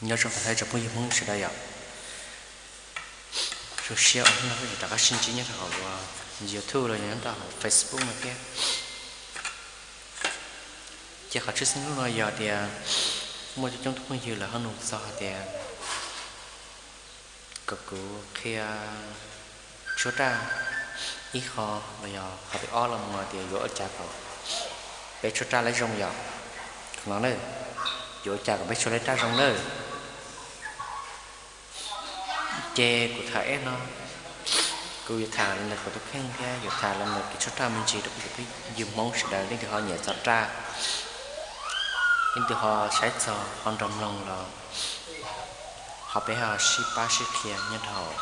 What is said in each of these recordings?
Nyob zoo tag nrho cov phooj ywg Hmoob sawv daws yom. Zoo siab uas hnub no kuj yuav rov qab sib ntsib nyob rau hauv YouTube los yog nyob rau hauv Facebook no thiab. Ces qhov tshwj xeeb hnub no yog tias muaj coob coob tus phooj ywg lawv ho nug txog hais tias kom kuv qhia tshuab raj ib qho los yog qhov thib ob los mus tias yuav ua cas kom peb tshuab raj laib zoo yom. Qhov no na, yuav ua cas kom peb tshuab laib raj zoo na. Ces kuv tham ib no, kuv yuav tham los ntawm kuv tus kheej thiab yuav tham los ntawm kev tshuab raj me ntsis rau kuv cov phooj ywg Hmoob sawv daws, leej twg ho nyiam txog raj, leej twg ho saib txog ho nrog mloog los ho peb ho sib pab sib qhia nyob rau hauv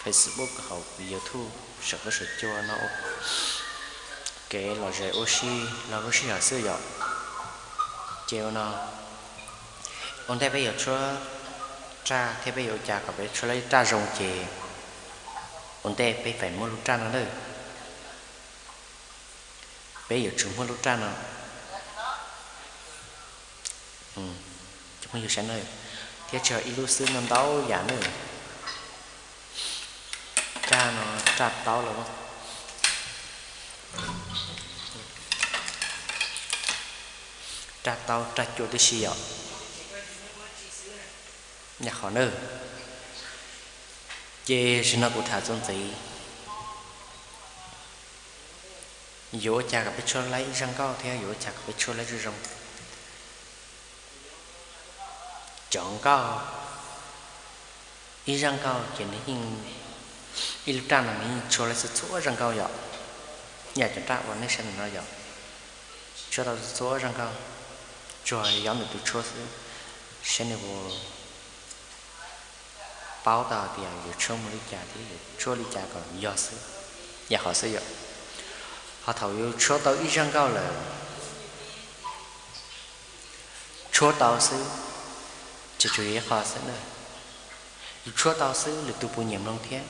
Facebook, hauv YouTube, saum huab saum cua no, kev lom zem ua si los lub sij hawm xwb yom. Ces ua no, ua ntej peb yuav tshuab raj thiab peb yuav ua cas kom peb tshuab laib raj zoo ces ua ntej peb feem muab lub raj no na. Peb yuav tsum muab lub raj no, cov phooj ywg saib na, thiab tsis yog ib lub xwb, no ntau yam na. Raj no, raj taub los, raj taub raj cua tib si yom. Yam qhov na, ces zaum no kuv tham txuas ntxiv, yuav ua cas kom peb tshuab laib ib zaj nkauj thiab yuav ua cas kom peb tshuab laib zoo zoo. Cov nkauj, ib zaj nkauj ces nws yeej, ib lub raj no nws yeej tshuab laib txhua txhua zaj nkauj yom. Yam cov raj uas nej saib ntawm no yom, tshuab tau txhua txhua zaj nkauj, tsuas yog ntawm tus tshuab xwb, saib nws puas paub tau tias yuav tshuab mus li cas thiab yuav tshuab li cas kom yog xwb, yam qhov xwb yom. Ho thaum yuav tshuab tau ib zaj nkauj lawm, tshuab tau xwb, tsis tsuas yog ib qho xwb na. Yus tshuab tau xwb lwm tus puas nyiam mloog thiab,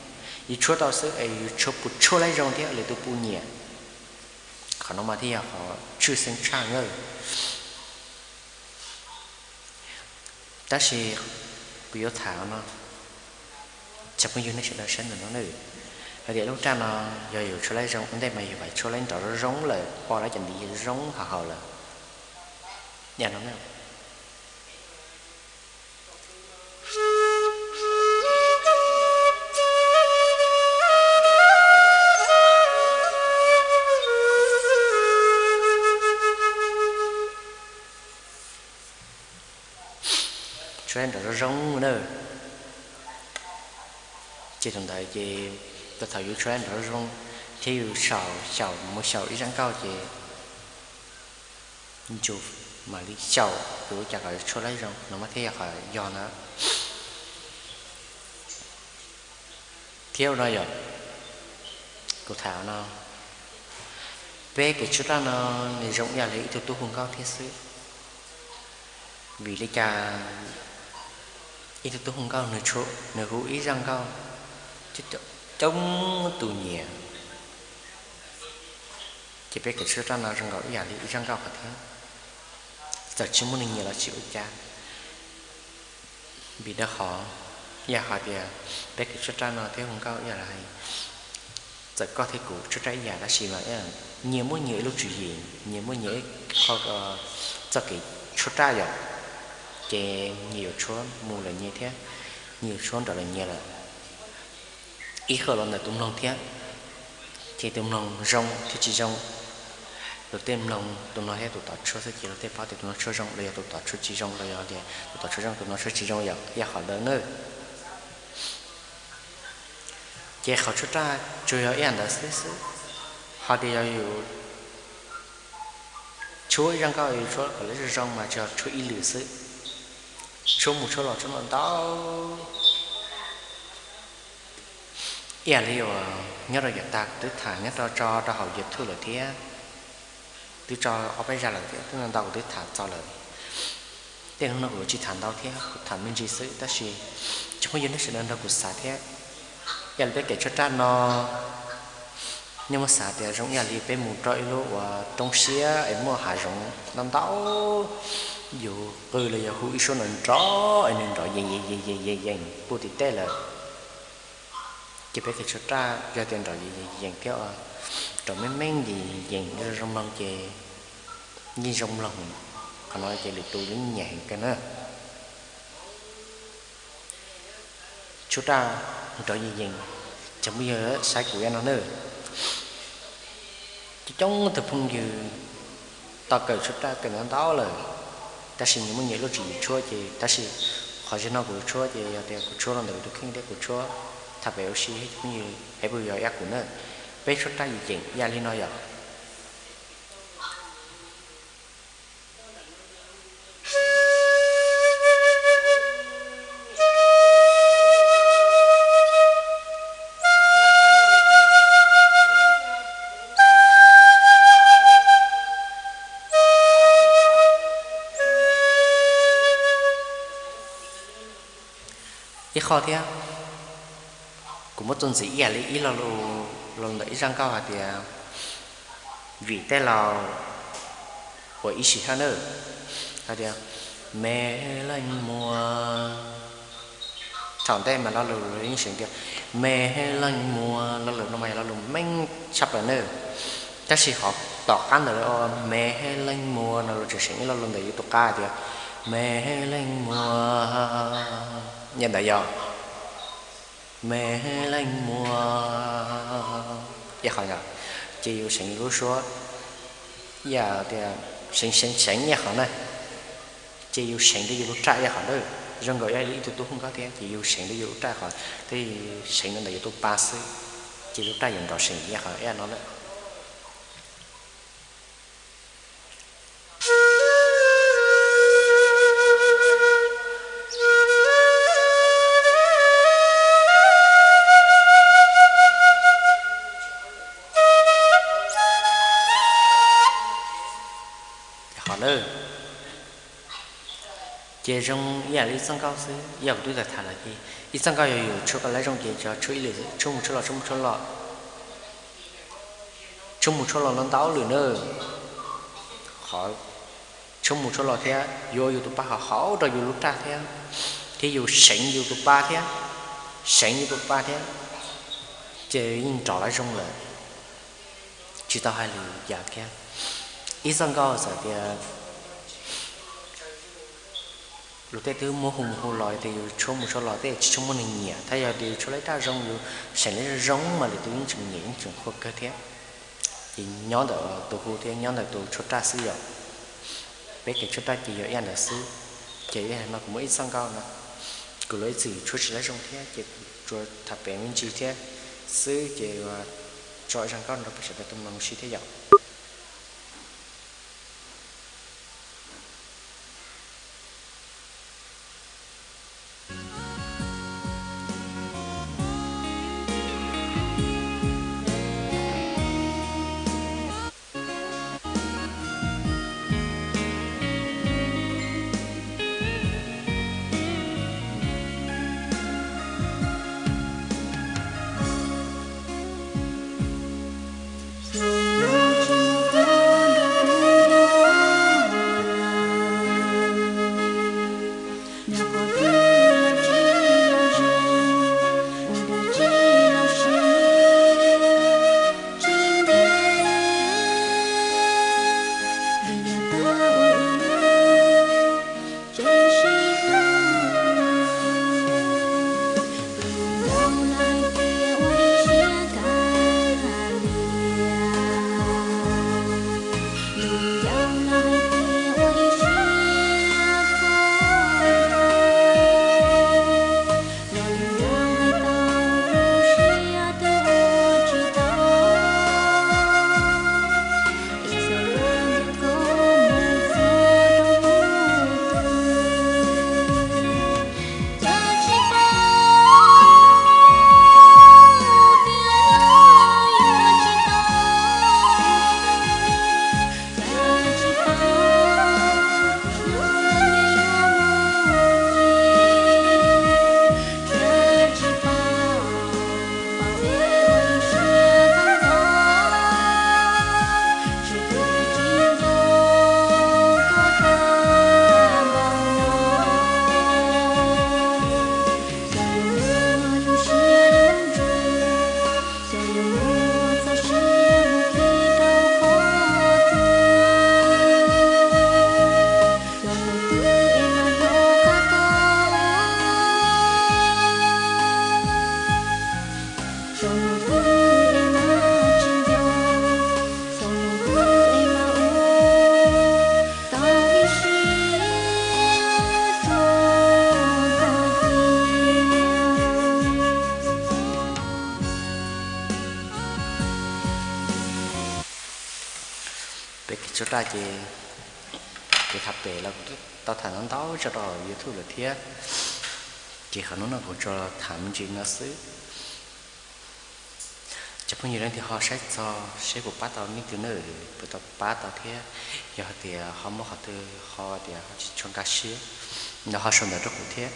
yus tshuab tau xwb es yus tshuab puas tshuab laib zoo thiab lwm tus puas nyiam. Qhov no mas thiaj yog qhov tshwj xeeb tshaj na. Tab sis kuv yuav tham no, cov phooj ywg nej sawv daws saib ntawm no na, hais tias lub raj no yog yus tshuab laib zoo ua ntej mas yus vam tshuab laib nrov zoo zoo lawm, pom lawv cov ntiv zoo hav haus lawm. Yam no na, tshuab laib nrov zoo zoo na. Ces thaum ntawd ces thaum yus tshuab laib nrov zoo zoo thiab yus xyaum xyaum mus xyaum ib zaj nkauj ces yus mam li xyaum yuav ua cas kom tshuab laib zoo no mas thiaj yog qhov yog na. Thiab no yog kuv tham no, peb kev tshuab raj no nws zoo ib yam li ib tug tub hu nkauj thiab xwb. Vim li cas ib tug tub hu nkauj nws hu ib zaj nkauj coob tus nyiam, ces peb kev tshuab raj no zoo nkaus ib yam li ib zaj nkauj qhov thiab. Txawm tsis muaj neeg nyiam los tsis ua cas, vim rau qhov yam hais tias peb kev tshuab raj no thiab hu nkauj ib yam li, txawm koj thiab kuv tshuab raj ib yam tab sis mas nyias muaj nyias ib lub tswv yim, nyias muaj nyias ib qho txoj kev tshuab raj yom. Ces nyias yuav tshuab mus lawm nyias thiab, nyias yuav tshuab nrov lawm nyias lawm. Ib qho los ntawm tus mloog thiab, ces tus mloog zoo thiab tsis zoo. Luag tej mloog tus no thiab tus tod tshuab xwb ces luag tej paub tias tus no tshuab zoo los yog tus tod tshuab tsis zoo los yog tias tus tod tshuab zoo tus no tshuab tsis zoo yom, yam qhov ntawd na. Ces qhov tshuab raj tsuas yog ib yam ntawd xwb xwb. Ho tias yog yus tshuab ib zaj nkauj yus tshuab kom lawv zoo zoo mas tsuas yog tshuab ib lwm xwb, tshuab mus tshuab los tshuab ntau ntau. Ib yam li uas nyob rau yav tag kuv twb tham nyob rau tso rau hauv YouTube lawm thiab, twb tso ob peb zaj lawm thiab, twb ntau kuv twb tham txog lawm. Tej hnub no kuv tsis tham ntau thiab, kuv tham me ntsis xwb tab sis cov phooj ywg nej sawv daws nrog kuv xav thiab. Ib yam li peb kev tshuab raj no, nej muab xav tias zoo ib yam li peb mus rau ib lub uas roob siab es muaj hav zoov ntau ntau, yus qw los yog hu ib suab nrov nrov es nws nrov yees yees yees yees yees puag tim tej lawm. Ces peb qhia tshuab raj yog tias nrov yees yees yees thiab nrov meej meej yees yees zoo zoo mloog ces yeej zoo mloog. Qhov no ces lwm tus yeej nyiam heev kawg na. Tshuab raj nrov yees yees, cov phooj ywg saib kuv ib yam no na. Coob coob tus phooj ywg tau kawm tshuab raj kawm ntau ntau lawm, tab sis nyias muaj nyias lub tswv yim tshuab ces, tab sis qhov zaum no kuv tshuab ces yog tias kuv tshuab los ntawm kuv tus kheej thiab kuv tshuab tham pem ua si, cov phooj ywg es puas yog ib yam kuv na. Peb tshuab raj yees yees ib yam li no yom. Ib qho thiab, kuv muab txuas ntxiv ib yam li ib lo lus los ntawm ib zaj nkauj hais tias, vim tej laus uas ib sim thawj na, hais tias, me leej muag. Thaum ntej mas lo lus yeej seem tias, me leej muag, lo lus no mas yog lo lus meej tshaj plaws na. Tab sis qhov tom qab ntawd, me leej muag no lus tseem seem ib lo lus ntawm yus tus qab tias, me leej muag, yam ntawd yog, me leej muag, ib qho yog, ces yus seev yus lub suab, yam tias seev seev seev ib qho na, ces yus seev rau yus lub raj ib qho na. Zoo nkaus ib yam li ib tug tub hu nkauj thiab ces yus seev rau yus lub raj qhov, thiab seev rau ntawm yus tus pa xwb, ces lub raj yuav nrov seev ib qho ib yam no na. Qhov na, ces zoo ib yam li ib txoj nkauj xwb, yog kuv twb tham tham lawm ces ib txoj nkauj yog yus tshuab kom lawv zoo ces tshuab ib lwm, tshuab mus tshuab los, tshuab mus tshuab los, tshuab mus tshuab los no ntau lwm na. Qhov tshuab mus tshuab los thiab yuav yus tus pa hauv hauv rau yus lub raj thiab, thiab yus seev yus tus pa thiab, seev yus tus pa thiab, ces yeej nrov lawv zoo lawm, tsis tau hais lwm yam kiag. Ib txoj nkauj txawm tias luag tej twb muab hu mus hu los tias yus tshuab mus tshuab los tej tsis tshua muaj neeg nyiam, thiab yog tias yus tshuab lub raj zoo, yus seev lub zoo mas lwm tus yeej tseem nyiam yeej tseem qhuas kawg thiab. Ces nyob ntawm tus hu thiab nyob ntawm tus tshuab raj xwb yom. Peb kev tshuab raj ces yog ib yam ntawd xwb. Ces ib yam no kuv muaj ib txoj nkauj no, kuv los ib txwm tshuab tsis lawv zoo thiab ces kuv tsuas tham pem me ntsis thiab xwb ces tso zaj nkauj no rau peb sawv daws tau mloog ua si thiab yom. Peb kev tshuab raj ces kev tham pem los kuv tau tham ntau ntau tso rau YouTube lawm thiab, ces qhov hnub no kuv tsuas tham me ntsis no xwb. Cov phooj ywg leej twg ho saib txog seb puas pab tau leej twg na, puas tau pab tau thiab, yog hais tias ho muaj qhov twg ho tias ho tsis tshua nkag siab no ho sau ntawv rau kuv thiab.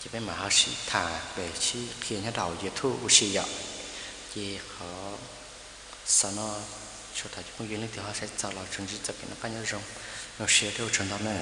Ces peb mam ho sib tham pem sib qhia nyob rau YouTube ua si yom. Ces qhov xaus no, tsuas thov cov phooj ywg leej twg ho saib txog los tsuas ntsib txoj kev noj qab nyob zoo, zoo siab thiab ua tsaug ntau na.